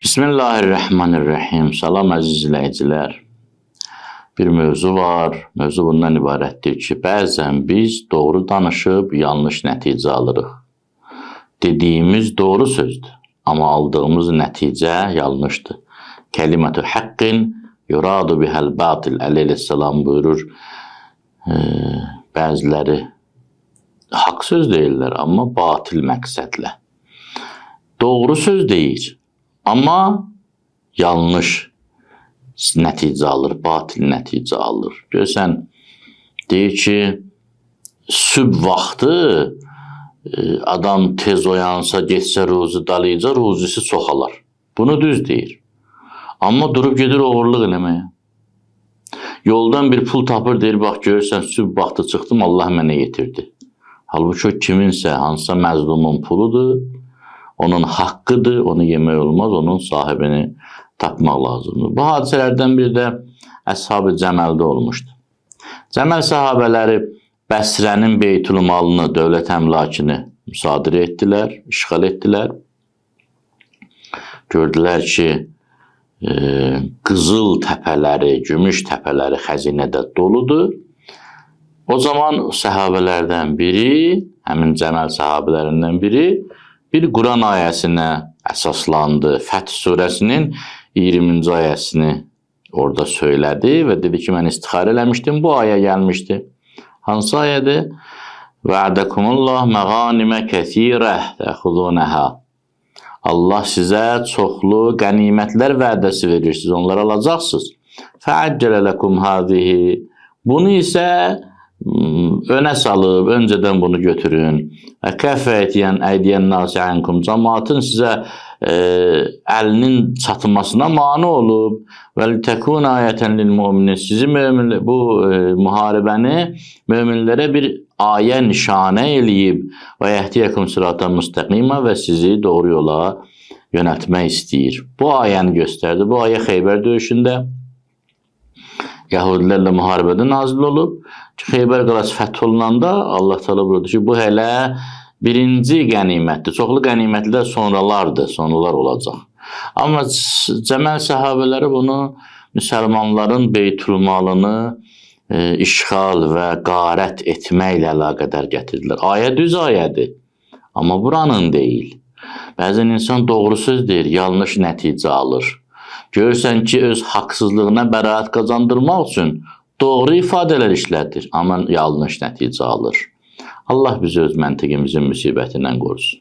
Bismillahirrahmanirrahim. Salam əziz izləyicilər. Bir mövzu var. Mövzu bundan ibarətdir ki, bəzən biz doğru danışıb yanlış nəticə alırıq. Dediyimiz doğru sözdür, amma aldığımız nəticə yanlışdır. Kəlimətu haqqin yuradu bihəl batil. Əli əleyhissalam buyurur. Bəziləri haqq söz deyirlər, amma batil məqsədlə. Doğru söz deyir, amma yanlış nəticə alır, batil nəticə alır. Görsən, deyir ki, sübh vaxtı adam tez oyansa, getsə ruzi dalıca, ruzisi çoxalar. Bunu düz deyir. Amma durub gedir oğurluq eləməyə. Yoldan bir pul tapır, deyir, bax görürsən, sübh vaxtı çıxdım, Allah mənə yetirdi. Halbuki o kiminsə, hansısa məzlumun puludur, onun haqqıdır, onu yemək olmaz, onun sahibini tapmaq lazımdır. Bu hadisələrdən biri də Əshab-ı Cəməldə olmuşdu. Cəməl sahabələri Bəsrənin Beytülmalını, dövlət əmlakını müsadirə etdilər, işğal etdilər. Gördülər ki, qızıl təpələri, gümüş təpələri xəzinədə doludur. O zaman səhabələrdən biri, həmin Cəməl səhabələrindən biri bir Quran ayəsinə əsaslandı. Fəth surəsinin 20-ci ayəsini orada söylədi və dedi ki, mən istixarə eləmişdim, bu ayə gəlmişdi. Hansı ayədir? Vəədəkumullah məğanimə kəsirə təxuzunaha. Allah sizə çoxlu qənimətlər vədəsi verir, siz onları alacaqsınız. Fəəccələ ləkum hadihi. Bunu isə önə salıb, öncədən bunu götürün. Və kəffə əydiyən nasi ankum. Cəmaatın sizə əlinin çatmasına mane olub. Və litəkun ayətən lil müminin. Sizi mömin, bu müharibəni möminlərə bir ayə nişanə eləyib və yəhdiyəkum sıratan müstəqimə və sizi doğru yola yönəltmək istəyir. Bu ayəni göstərdi. Bu ayə Xeybər döyüşündə Yahudilərlə müharibədə nazil olub. Xeybər qalası fəth olunanda Allah Teala buyurdu ki, bu hələ birinci qənimətdir. Çoxlu qənimətlər sonralardır, sonralar olacaq. Amma Cəməl səhabələri bunu müsəlmanların beytülmalını işğal və qarət etməklə əlaqədar gətirdilər. Ayə düz ayədir, amma buranın deyil. Bəzən insan doğru söz deyir, yanlış nəticə alır. Görürsən ki, öz haqsızlığına bəraət qazandırmaq üçün doğru ifadələr işlədir, amma yanlış nəticə alır. Allah bizi öz məntiqimizin müsibətindən qorusun.